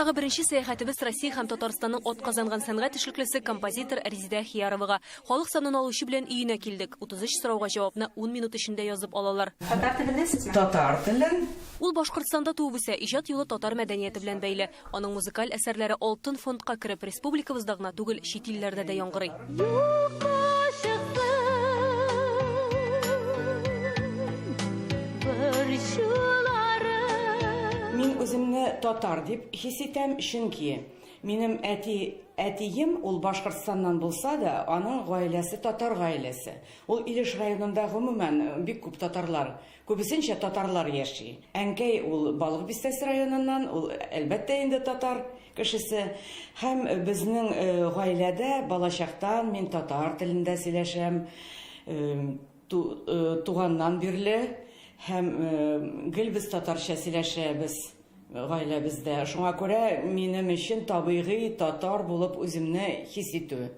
Тагы беренче сәяхәтебез Россия һәм Татарстанның атказанган сәнгать эшлеклесе, композитор Резидә Әхияровага. Халык санын алучы белән өенә килдек. 33 сорауга җавапны ун минут эчендә язып алалар. Татар телен беләсезме? Татар телен. Ул Башкортстанда туып үсә, иҗат юлы татар мәдәнияте белән бәйле. Аның музыкаль әсәрләре алтын фондка кереп, республикабызда гына түгел, чит илләрдә дә яңгырый. Юкка чыксын борчуларым. Мин үземне татар дип хис итәм, чөнки минем әти, әтием, ул Башкортстаннан булса да, аның гаиләсе татар гаиләсе. Ул Илеш районында гомумән бик күп татарлар Күбесенчә татарлар яши. Әнкәй ул Балык Бистәсе районыннан, ул, әлбәттә инде, татар кешесе. Һәм безнең гаиләдә балачактан мин татар телендә сөйләшәм, туганнан бирле һәм гел без татарча сөйләшәбез гаиләбездә. Шуңа күрә минем өчен табигый татар булып үземне хис итү.